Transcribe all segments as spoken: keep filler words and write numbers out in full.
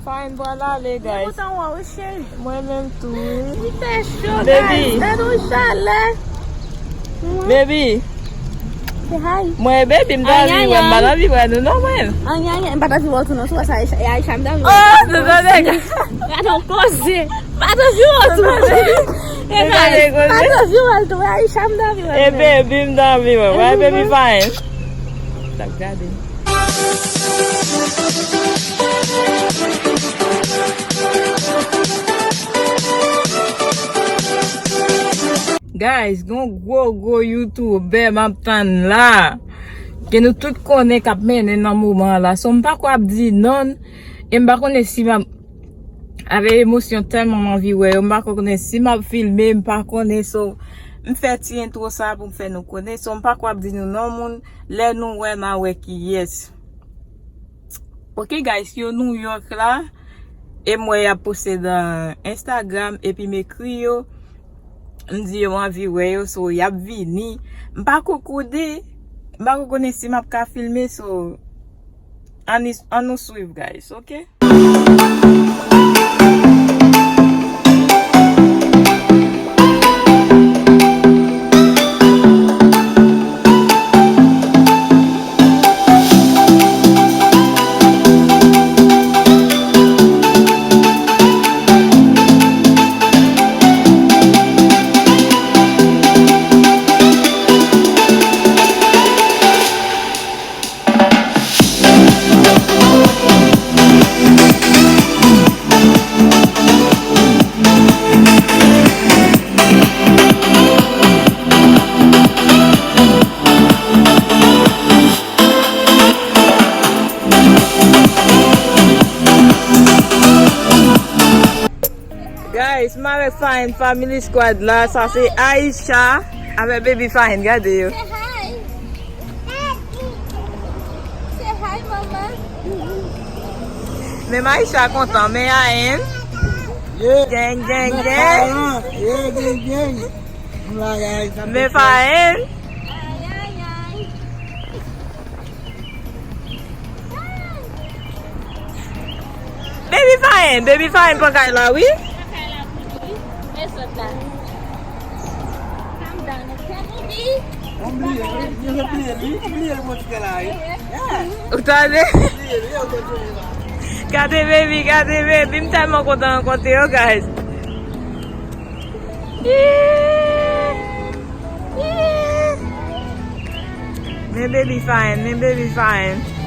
Fine, pral ale, guys. Mwen kontan wè w, cheri. Mwen menm tou, wi. Li fè cho, guys. Baby. Gade yon chalè. Baby. Say hi. Mwen, baby, m ta anvi wè, m pa t anvi wè nou non, mwen. Anyen, anyen, m pa t anvi wè w tou non, sou sa, e Aisha, m ta anvi wè w. Oh, nou tande, guys. Gade yon koze. M pa t anvi wè w tou. E, guys, m pa t anvi wè l tou, e Aisha, m ta anvi wè l. E, baby, m ta anvi wè. Wè, baby, fine. T ap gade. Guys, gon gwo, gwo youtubè m ap tann la. Ke nou tout konnen k ap mennen nan moman an la. So, m pa ko ap di non. E m pa konnen si m ap, avèk emosyon tèlman m anvi wè yo. M pa konnen si m ap filme, m pa konnen. So, m fè ti entwo sa pou m fè nou konnen. So, m pa ko ap di nou non moun. Lè nou wè, n a wè kiyès. Ok, guys, yo New York la. E m wè y ap poste nan Instagram, epi m ekri yo. M di yo m anvi wè yo, so y ap vini. M pa ko konnen, m pa ko konnen si m ap ka filme, so ann, ann nou swiv, guys, ok? Guys, m avèk Fine Family Squad la. Sa se Aisha avèk Baby Fine. Gade yo. Say hi. Say hi, mama. Men Aisha kontan, men Ayen. Yeah. Gang, gang, gang. Yeah, gang, gang. Men Fine. Baby Fine, Baby Fine pran kay la, wi. Pran kay la pou li, wi. Mezòt la. Calm down, ok, boubi? Ou bliye, wi. Ou bliye, ou bliye pou ti la, wi. Yeah. Ou tande? Ou bliye, wi, ou bliye la. Gade Baby, gade Baby. M tèlman kontan rankontre yo, guys. Men Baby Fine, men Baby Fine.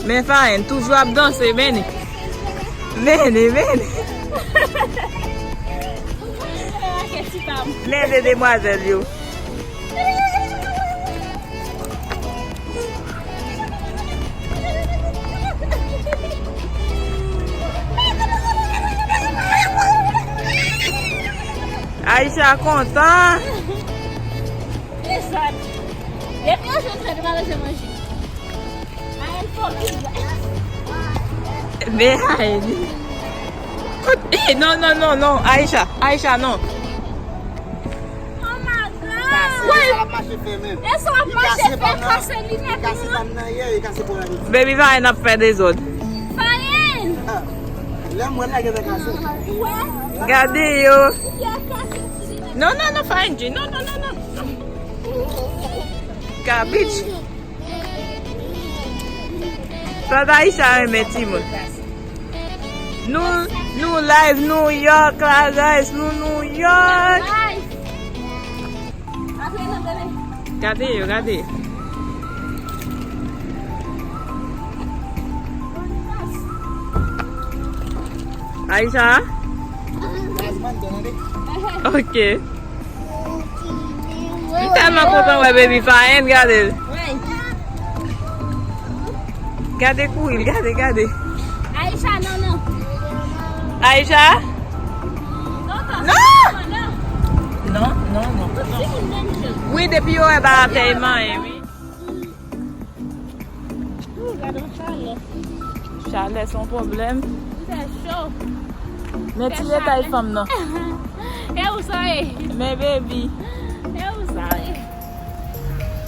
Men Fine toujou ap danse, men li. Men li, men li. Men de demwazèl yo. Aisha kontan. Depi yo jwenn fè nou pa bezwen manje. Ayen fò ki. Men Ayen. Eh, non, non, non, non, Aisha, Aisha, non. Oh my God. Wè. Sa ap mache fè menm. E sa ap mache fè kase linèt mwen. Baby Fine ap fè dezòd. Fine. Lè mwen la gen kase. Wè. Gade yo. Non, non, non, Fine G. Non, non, non, non. Kabich. Tata Aisha renmen timoun. Nou, nou live New York la, guys. Nou New York. Gade yo, gade. Aisha? Ok. M tèlman kontan wè Baby Fine, gade l. Gade kouri l, gade, gade. Aisha, non, non. Aisha? Non! Non, non, non. Wi, depi yo wè ba atè, e manyen, wi. Chalè se yon pwoblèm. Li fè cho. Men ti detay fanm nan. E ou sa ye? Men baby. E ou sa ye?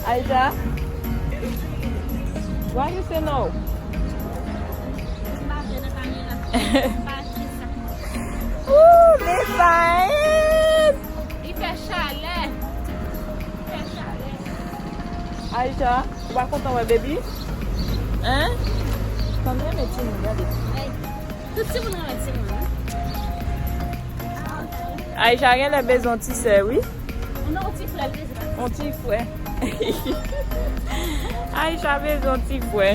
Aisha, why you say no? Ooh, li fine. Li fè chalè. Li fè chalè. Aisha, ou pa kontan wè baby? Hein? Fanm renmen timoun, gade. Tout timoun renmen timoun, wi. Aisha genlè bezwen yon ti sè, wi. Non, yon ti frè l bezwen. Yon ti frè. Aisha bezwen yon ti frè.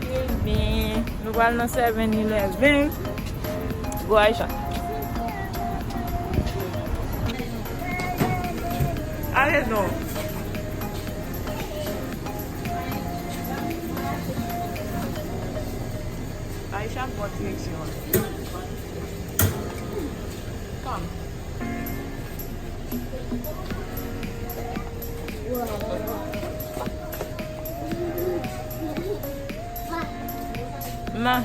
Ebyen, nou pral nan seven eleven. Go, Aisha. Ale non. Aisha pran direksyon an. Come. Ma.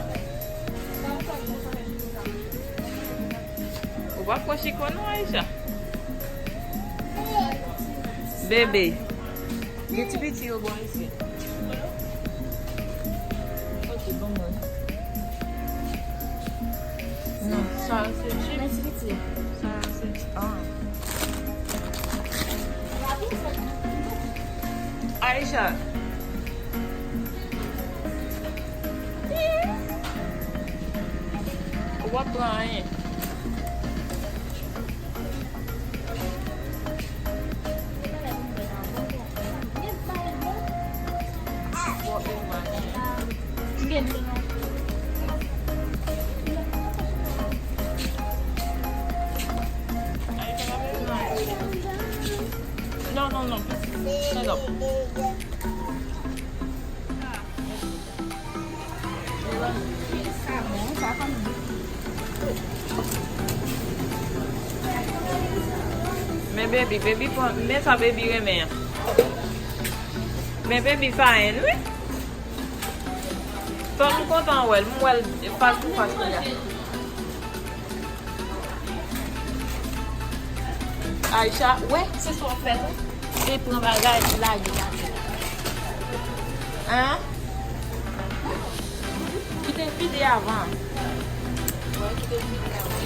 Ou pa pran chiko non, Aisha. Bebe. Gen ti piti yo bò isit. Ok, bon, bon. Non, sa se chip. Men ti piti. Sa se chip. Ah. Aisha. Ou pa pran anyen. Non, non, non. Stand up. Men baby, baby pran, men sa baby renmen an. Men baby fine, wi. Fò nou kontan wè l, m wè l fas pou fas kounye a. Aisha, wè, se sa w fè tou. Se pran bagay, lage lage. Hein? Kite vide avan. Wè, kite vide avan.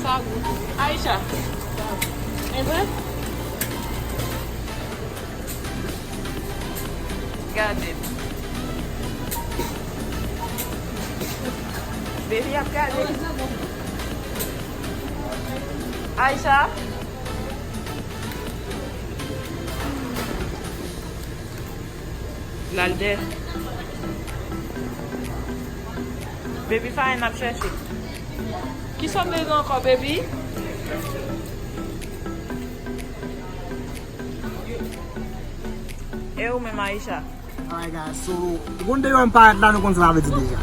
Sa gou. Aisha. E vre? Gade. Baby ap gade. Aisha. L al dèyè. Baby Fine ap chèche. Kisa w bezwen ankò, baby? E ou menm, Aisha? Alright, guys, so, ou konn depi m parèt la, nou konn sa sa vle di deja.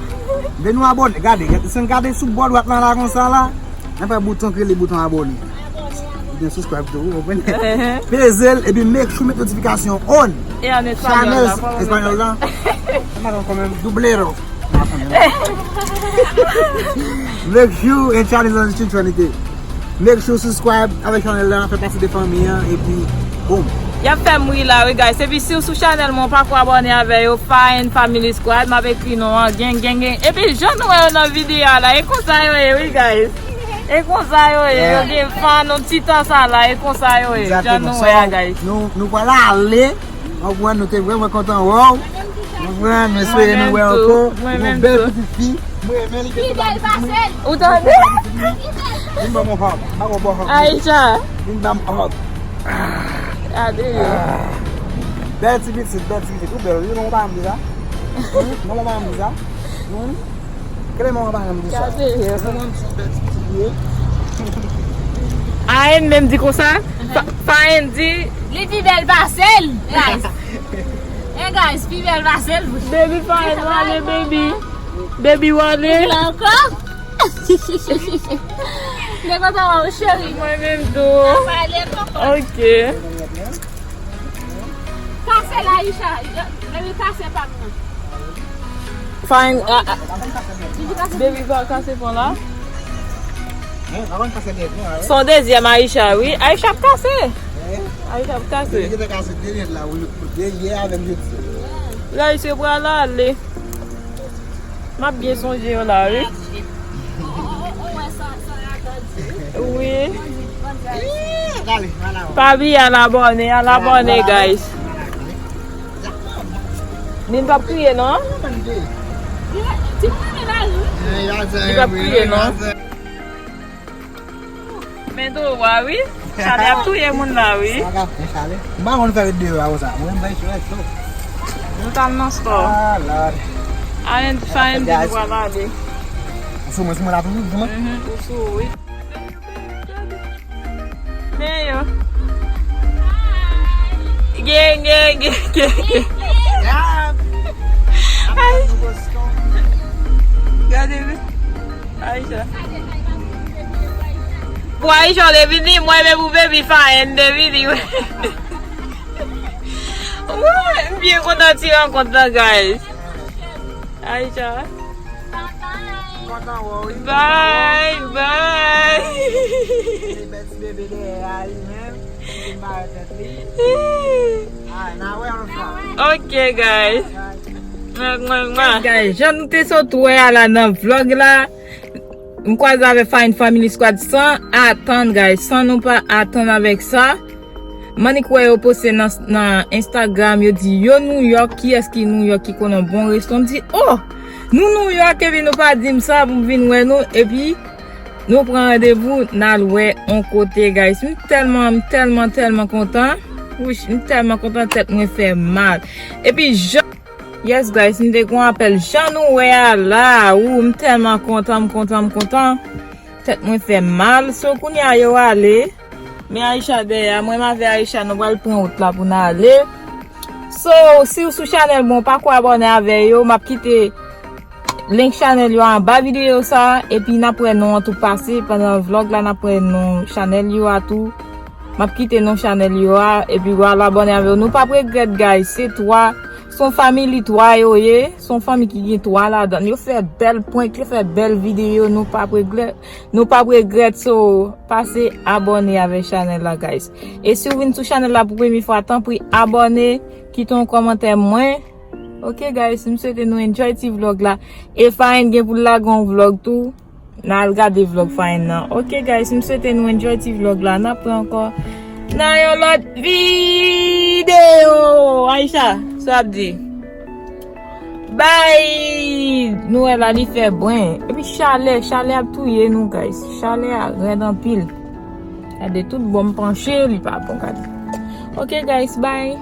Vin nou abòne, gade, gade, si n gade sou bò dwat lan la konsa la, n ap wè bouton ki rele bouton abòne. Ou gen subscribe tou, ou konprann? Peze l, epi make sure met notifikasyon on. E an espanyòl la, fò espanyòl la. M pa konn kòman, dublero. Make sure and challenge on the Trinity. Make sure subscribe avèk chanèl la, fè pati de fanmi an, epi boom. Y ap fè m ri la, wi, guys. Epi si w sou chanèl mwen, ou pako abòne avè yo, Fine Family Squad, m ap ekri non an, gang, gang, gang. Epi jan nou wè yo nan videyo a la, e konsa yo ye, wi, guys. E konsa yo ye, yo gen fan, yon ti tan sa la, e konsa yo ye, jan nou wè a, guys. Nou, nou pral ale. Ou konprann, nou te vrèman kontan wè w. Ou konprann, m espere nou wè ankò. Ou gon bèl pitit fi. Mwen renmen li, pi bèl pase l. Ou tande? Vin ban m yon hug. M pa gon bon hug. Aisha. Vin ban m hug. Gade yo. Bèl ti pitit, bèl ti pitit. Ou bèl, wi, manman pa janm di sa. Wi, manman pa janm di sa. Wi. Kele manman pa janm di sa. Gade yo. Manman di bèl ti pitit li ye. Ayen menm di konsa. Fa-, Fine di. Li pi bèl pase l, guys. Eh, guys, pi bèl pase l. Baby Fine, wale, baby. Baby, wale. Ou la ankò? Mwen kontan wè w, cheri. Mwen menm tou. Pale, koko. Ok. Kase la, Aisha. Baby, kase pa m nan. Fine. Ah, ah. Baby, pa kase pon la. Son dezyèm Aisha, wi. Aisha ap kase. Aisha ap kase. Lè se pral ale. M ap byen sonje yo la, wi. Wi. Pa bliye al abòne, al abòne, guys. Li p ap kriye, non? Li p ap kriye, non? Men dwo wi. Chalè ap touye moun la, wi. Sa ka fè chalè. M pa konn fè ret deyò a konsa. Mwen, m bay sou rèk tou. Nou t al nan store. Ah, Lord. Alen, sa en di nou pral ale. Ou sou mwen, sou mwen la toujou, sou mwen? Mhm, ou sou, wi. Men yo. Gen, gen, gen, gen, gen. Ay. Gade, wi. Aisha. Pou Aisha te vini, mwen menm pou baby fine te vini. Wi, m byen kontan ti rankont lan, guys. Aisha. Bye, bye. Ok, guys. Mwa, mwa, mwa. Guys, jan nou te sot wè a la nan vlog la, m kwaze avè Fine Family Squad san atann, guys. San nou pa atann avèk sa. M annik wè yo poste nan, nan Instagram, yo di yo New York, kiyès ki New York ki konn yon bon resto? M di, oh! Nou New York, epi nou pa di m sa pou m vin wè nou, epi nou pran randevou, n al wè on kote, guys. M tèlman, m tèlman, tèlman kontan. Wouch, m tèlman kontan, tèt mwen fè mal. Epi jan, yes, guys, m te gon apèl. Jan nou wè a la, ou, m tèlman kontan, m kontan, m kontan. Tèt mwen fè mal. So, kounye a yo ale. Men Aisha dèyè a. Mwen m avè Aisha, nou pral pran wout la pou n ale. So, si w sou chanèl mwen, ou pako abòne avè yo, m ap kite link chanèl yo anba videyo sa, epi n ap wè non an tou pase pandan vlog la, n ap wè non chanèl yo a tou. M ap kite non chanèl yo a, epi w al abòne avè yo. Nou p ap regrèt, guys. Se twa, se yon family twa yo ye. Se yon fanmi ki gen twa ladan. Yo fè bèl prank, yo fè bèl videyo. Nou p ap regrèt. Nou p ap regrèt, so pase abòne avè chanèl la, guys. E si w vin sou chanèl la pou premye fwa, tanpri abòne, kite yon kòmantè mwen. Ok, guys, m swete nou enjoy ti vlog la. E Fine gen pou l lage yon vlog tou. N al gade vlog Fine nan. Ok, guys, m swete nou enjoy ti vlog la. N ap wè ankò nan yon lòt videyo. Aisha, sa w ap di? Bye! Nou wè la, li fè bren. Epi chalè, chalè ap touye nou, guys. Chalè a rèd anpil. Gade tout bò m panche, li pa bon, gade. Ok, guys, bye.